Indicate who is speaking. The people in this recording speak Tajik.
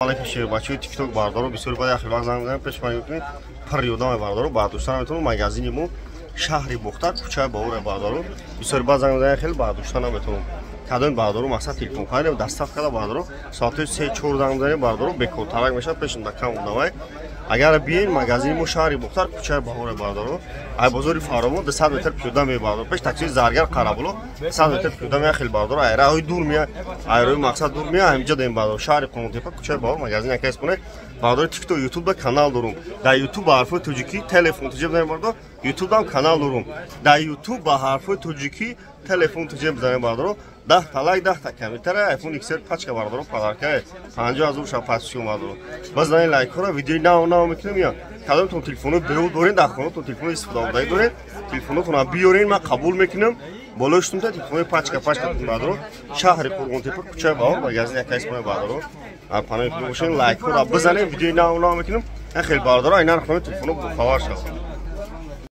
Speaker 1: Алейкум, шер бачаҳои ТикТок, бардоро. Бисёри баъд яхел вақт занг мезанем, пеш ман мекунем, пур ёдам, бардоро, бардошта наметавонам. Магазини мо шаҳри Бохтар, кӯчаи Баҳор, бардоро. Бисёри баъд занг мезанем, хеле бардошта наметавонам. Кадоми бардоро, мақсад, телефон харидем, доставка да, бардоро, соатҳои 3-4 занг мезанем, бардоро, бекортарак мешавад, пешам да кам будамай. Агар биёин, магазини мо шаҳри Бохтар, кӯчаи Баҳор, бардоро, ай бозори Фаровон 200 метр пиёда мебардор, пеш таксии Заргар Қарабуло 100 метр пиёда мея. Хел бардоро, ай роҳи дур мея, ай роҳи, мақсад, дур мея, ҳамиҷа даем, бардоро. Шаҳри Қурғонтепа, кӯчаи Баҳор, магазин яка испоне. Бардори, ТикТок, Ютуб да канал дорум. Дар Ютуб ба ҳарфҳои тоҷикӣ «Телефон туҷа» бизанем, бардор. Ютуб дам канал дорум. Дар Ютуб ба ҳарфҳои тоҷикӣ «Телефон туҷа» бизанем, бардоро, 10-та лайк, 10-та комментария, iPhone XR пачка, бардоро, подарка 50 000 ша пасшон, бардоро. Бизанем лайкҳоро, видеои нав нав мекунем. Я кадомтон телефоно беу дорен, дар хонатон телефоно истифодаомадаи дорен, телефонотонро биёрен, ман қабул мекунам. Болои шутумта телефонои пачка пачка, бардоро. Шаҳри Қурғонтепа, кӯчаи Баҳор, магазин яка испоне, бардоро. Панои бошен, лайкҳоро бизанем, видеои нав нав мекунем. Хел бардоро, ай нархноми телефоно бохабар шавад.